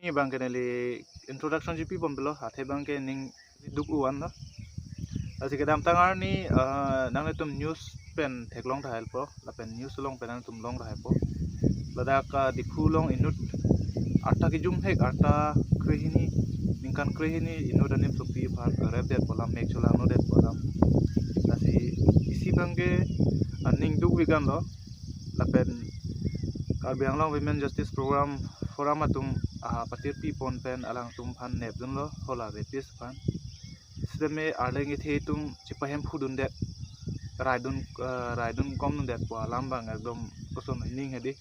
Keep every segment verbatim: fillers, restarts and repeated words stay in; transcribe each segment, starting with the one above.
Neli abang ke neli introduction chipi ponpelo, athe abang ke ning duk-u anlo. Lasi kedamtang arni, ah, nanglitum news pen theklong tahai po, lapen news along pen nangtum long tahai po. Ladak, ah, Diphu along inut arta kejumhek, arta krehini, ningkan krehini inut animsopi aphan repdet pu alam, mek cholangnodet pu alam. Lasi isi abang ke, ah, ning duk-ik anlo. Lapen Karbi Anglong Women Justice Program Forum atum, ah, patirpi pon pen alangtum aphan nepdunlo, hala rapist aphan. Sitame arleng kethe atum chipahemphudundet, raidun, ah, raidun komdundet pu alam abang ekdom koson ning hedi.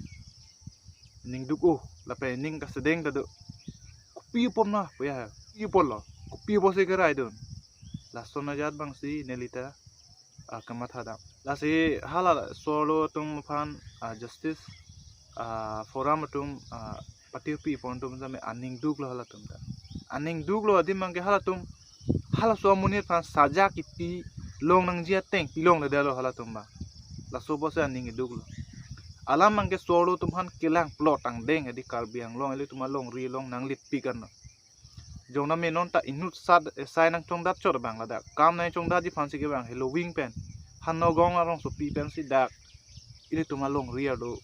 Ning duk-u, lapen ning kasedeng ta do. Kopi apot na, pu ya, kopi apotlo, kopi apotsi keraidun. Lason ajat abangsi nelita, ah, kamathadam. Lasi hala so-arlo atum aphan, ah, justice, ah, forum atum, ah, patirpi pon atum sitame aning duklo halatum ta. Aning duklo adim abang ke halatum, halaso amonit aphan sajak kipi longnangji ateng pilongledetlo halatum abang. Laso apotsi aning duklo. Alam abang ke so-arlo atum aphan kelang plot angdeng hedi Karbi Anglong ilitum alongri along nanglipik anlo. Jong name non ta inut sat, eh, sai nangchongdat chot abang ladak. Kam nangchongdatji aphansi ke abang helo wing pen, ha Nagaon arongsopi pensi dak ilitum alongri arlo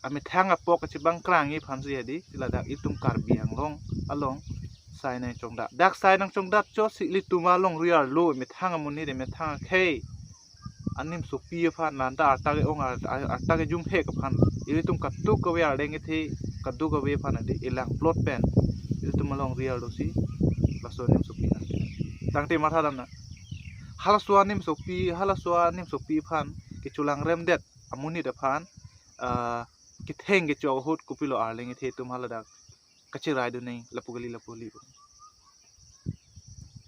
amethang apok kachepangkrangji aphansi hedi, si ladak ilitum Karbi Anglong along sai nangchongdat. Dak sai nangchongdat chotsi ilitum alongri arlo methang amonit, methang akhei animsopi aphan, lanta arta ke-ong, ar-, ar-, arta kejumhek aphan, ilitum kadokave arleng kethe kadokave aphan hedi elang plot pen ilitum alongri arlosi laso animsopi aphan. Tangte mathadamnang. Halaso animsopi, halaso animsopi aphan kecholangremdet amonit aphan, ah, ketheng kechok ahut kopilo arleng kethe atum haladak kacheraidun nang lapu kali lapu kali.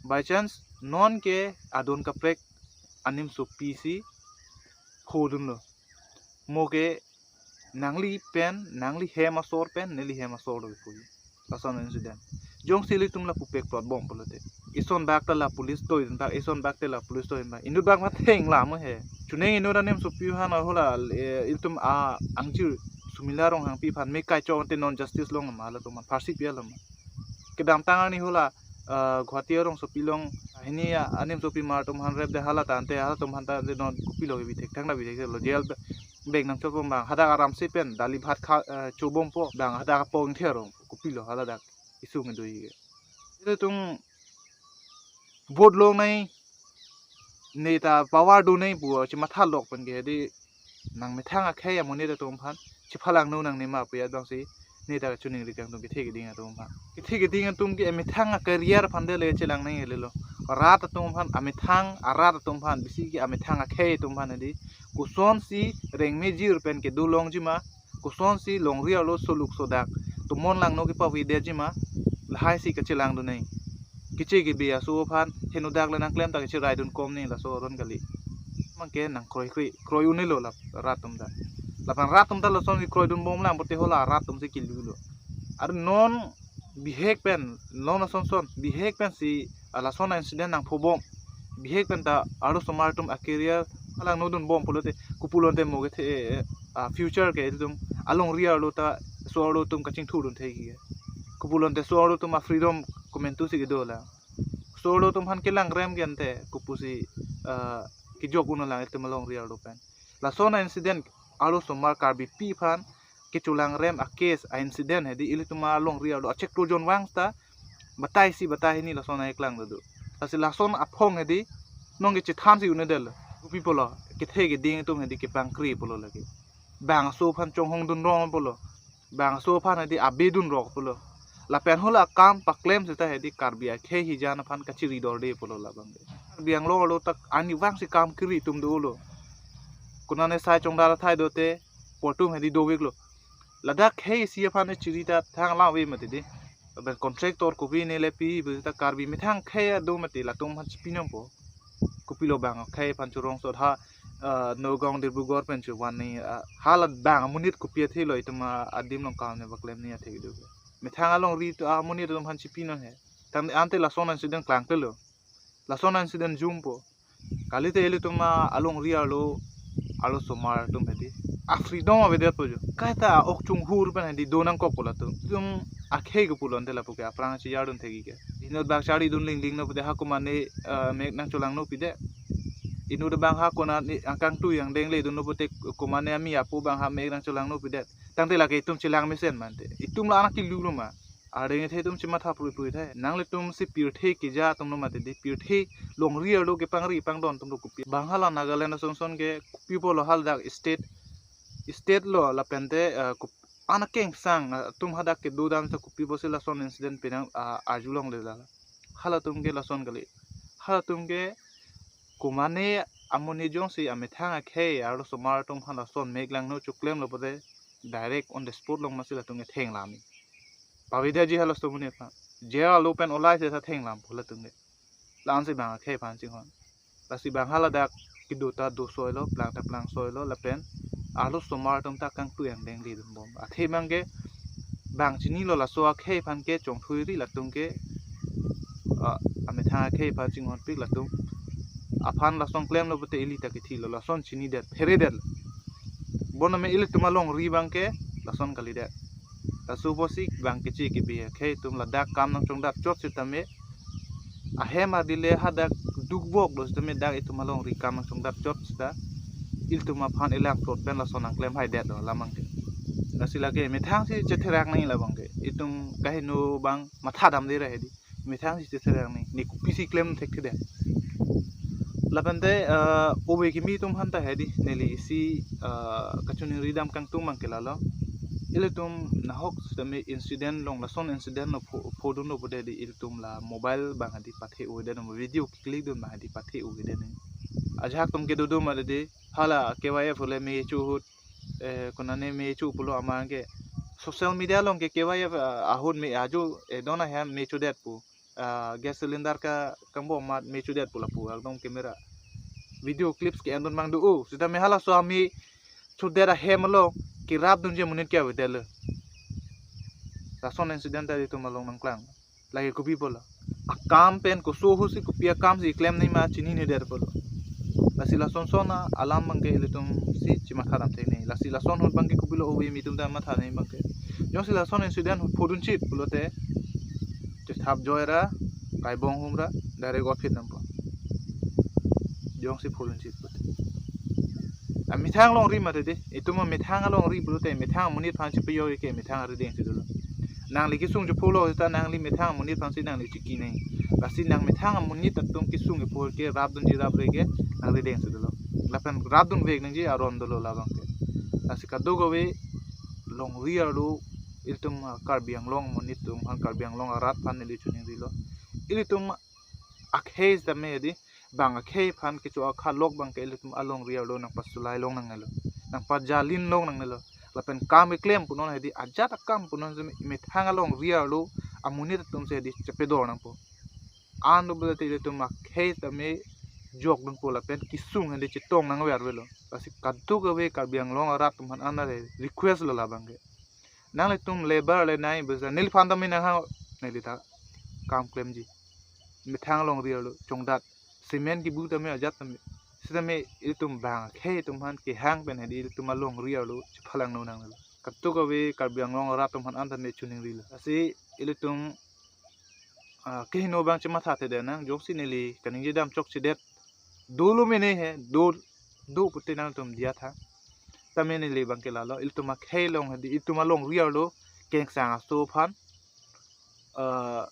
By chance non ke adon kaprek animsopi si phodunlo. Mo ke nangli pen, nangli hem asor pen neli hem asor lo pu. Lason incident. Jongsi ilitum la pupek plot bom pulote, ison bak ta la police toidun bak, ison bak te la police toidun bak. Inut bak ma theng la mo he. Chuning inut animsopi aphan ahula, eh, ilitum a angjir Sumila Ronghangpi aphan mek kaichok ante non justice long ma halatum aphan pharsi pi alam. Kedamtang arni hula, ah, Guwahati arongsopi along hini, ah, animsopi mar atum aphan repdet hala tangte halatum aphan tangte non kopilo kebi thekthang ta bi theklo, jail be-, bek nangchobom abang, hadak aramsi pen dali bhat kha, ah, chobompo abang, hadak apong the arong kopilo haladak isung do-ik ke. Ilitum vote longnei, neta power donei pu chemathalok pen ke hedi nang methang akhei amonit atum aphan chephalangno nangne ma pu ya dongsi neta kachiningri kangtung kethe keding atum aphan. Kethe keding atum ke methang a-career aphan dele chelang nanglelo. Rat atum aphan, amethang arat atum aphan, bisi ke amethang akhei atum aphan hedi kosonsi rengmejir pen kedo longji ma, kosonsi longri arlo soluk sodak tomon langno kepavedetji ma, lahaisi kachelangdun nang. Keche kebi aso aphan henodak le nangklem ta kacheraidun kom nang laso aron kali. Abang ke nangkroi kroi, kroi un-elo la rat atum ta. Lapen rat atum ta lason kroidun bomlang pote hula rat atumsi kilulo. Ar non bihek pen, non asonson bihek pensi, ah, lason a-incident nangphobom. Bihek pen ta arlosomar atum a-career alangnodun bom pulote, kopulote mo kethe, eh, ah, future ke ilitum alongri arlo ta so-arlo atum kachingthurdun thekji ke. Kopulote so-arlo atum a-freedom komantusi kedo la. So-arlo atum aphan kelangrem ke ante kopusi, ah, kejok un-elang ilitum alongri arlo pen. Lason a-incident arlosomar Karbipi aphan kecholangrem a-case a-incident hedi ilitum alongri arlo achek to jon vang ta bataisi batai hini lason a-iklang do. Lasi lason aphong hedi nong kechethansi un-edetlo. Kopi pulo, kethe keding atum hedi kepangkri pulo lake. Bangso aphan chonghongdun rong pulo. Bangso aphan hedi abedun rok pulo. Lapen hula akam paklem seta hedi Karbi akhei hijan aphan kachiridorde pulo labang. Karbi Anglong arlo ta arnivangsi kam kiri atum dolo. Konane sai chongdar athai dote, pu atum hedi doveklo. Ladak khei isi aphan chiri ta thang lang ave mati di. Lapen contractor kopi ne le pi pu ta Karbi methang khei ado mati, latum aphan chipi nangpo. Kopilo bang khei aphan churong sot ha, ah, Nagaon Dibrugarh pen chuvan ni, ah, hala bang amonit kopi athe lo itum, ah, adim along kam ne paklem ni athe kedo. Methang alongri atum amonit atum aphan chipi nang he. Tang ante lason a-incident klangklelo. Lason a-incident jumpo. Kalite ilitum alongri arlo, arlosomar atum hedi a-freedom avedetpo jo. Kaita ok chunghur pen hedi do nangkokpo latum. Itum akhei ke pulo ante lapu ke aphrang chiyar dun thek-ik ke. Inut bang charli dun lingling no pute ha komane, eh, mek nangcholangno pidet. Inut bang ha konat ni angkang tu yang deng le dun no pute komane ami apo bang ha mek nangcholangno pidet. Tangte lake itum chelang mesen ma ante. Itum la anak kilu lo ma. Adeng the itum chematha prui prui the. Nanglitum si pirthe keja atum no mate di pirthe longri arlo kepangri pangdon atum lo kopi. Bang hala Nagaland ason son ke kopi pulo haladak state, state lo lapente, eh, kop-, anak kengsang, eh, atum hadak kedo dam sa kopi pusi lason incident penang, ah, arjulongle la. Halatum ke lason kali. Halatum ke komane amonit jongsi amethang akhei arlosomar atum halason mek langno choklemlo pute direct on the spot along masi latum ke thenglam-ik. Pavedetji halaso amonit aphan. Jail alo pen olai se sa thenglam pu latum ke. La-an si bang akhei aphan chinghon. Lasi bang haladak kedo ta do soilo, plang ta plang soilo, lapen arlosomar atum ta kangtu yang deng le dun bom. Athe bang ke bang chinilo laso akhei aphan ke chongthuiri latum ke, ah, amethang akhei aphan chinghonpik latum. Aphan lason klemlo pute ili ta kethilo, lason chinidet, pheredet. Bonta me ilitum alongri bang ke lason kalidet. Laso pusi bang keche kebi akhei atum ladak kam nangchongdap chot sitame ahem adile hadak dukvok do sitame dak itum alongri kam nangchongdap chot sita ilitum aphan ilang plot pen lason nangklem haidet do lamang ke. Lasi lake methang si chetherak nangji labang ke. Itum kaheno bang matha damde ra hedi. Methang si chetherak nangji. Ne kopisi klem thekthedet. Lapente, eh, ove kimi atum aphan ta hedi. Neli isi, eh, kachiningri dam kangtung bang ke lalo. Ilitum nahok sitame incident along lason incident lo pho-, phodun lo pute di ilitum la mobile bang hedi pathe-o-edet, video ke-click dun bang hedi pathe-o-edet ne. Ajahak atum ke dodo ma di hala K Y F le me chu ahut, eh, konane me chu pulo amang ke social media along ke K Y F, ah, ahut me ajo, eh, dona he me chudet pu. Ah, gas cylinder ka kambom amat me chudet pu lapu ekdom camera video clips ke-en dun mang do-o. Sitame halaso ame chudet ahem along kerap dunji amonit ke avedetlo. Lason incident ta itum along nangklang. Lake kopi pulo. Akam pen koso ahut si kopi akam si klem nangji ma chininedet pulo. Lasi lason son alam bang ke ilitum si chematha dam thek nangji. Lasi lason ahut bang ke kopilo ove kimi atum ta matha nangji bang ke. Jongsi lason incident ahut phodun chit pulote chethap joi ra, kaibong hum ra, direct office nangpo. Jongsi phodun chit pulote. Amethang alongri mate di, itum amethang alongri pulote, methang amonit aphan si peyok-ik ke methang arideng si dolo. Nangli kesung chepho lo sita nangli methang amonit aphan si nangli chiki nangji. Lasi nang methang amonit atum kesung kepho ke rap dunji rapre ke nang arideng si dolo. Lapen rap dunvek nangji aron dolo labang ke. Lasi kadokave longri arlo ilitum, ah, Karbi Anglong amonit atum aphan Karbi Anglong arat aphan neli chiningrilo. Ilitum akhei sitame di bang akhei aphan kecho akhalok bang ke ilitum alongri arlo nangpasulai long nangnelo. Nangpajalin long nangnelo. Lapen kam keklem punon hedi ajat akam punon si methang alongri arlo amonit atum si hedi chepedor nangpo. An do pulote ilitum akhei tame jok dunpo lapen kesung hedi chetong nangver avelo. Lasi kadokave Karbi Anglong arat atum aphan an ta request lo labang ke. Nanglitum labour le nai bisa neliphan tame nanghang neli ta kam klemji. Methang alongri arlo chongdat. Cement kebu tame ajat tame. Sitame ilitum bang akhei atum aphan kehang pen hedi ilitum alongri arlo chephalangno nangnelo. Kadokave Karbi Anglong arat atum aphan an tame chiningrilo. Lasi ilitum, ah, keheno bang chematha thekthe nang, jongsi neli kaningje dam chokchedet dolo mene he, do, do pute nangtum diya tha. Tame neli bang ke lalo, ilitum akhei along hedi, ilitum alongri arlo kengsang aso aphan, ah,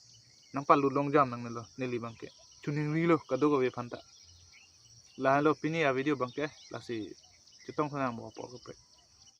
nangpalut long jam nangnelo, neli bang ke. Chiningrilo, kadokave aphan ta. Lahelo pini avideo bang ke, lasi chetong tha nang mo apor kaprek.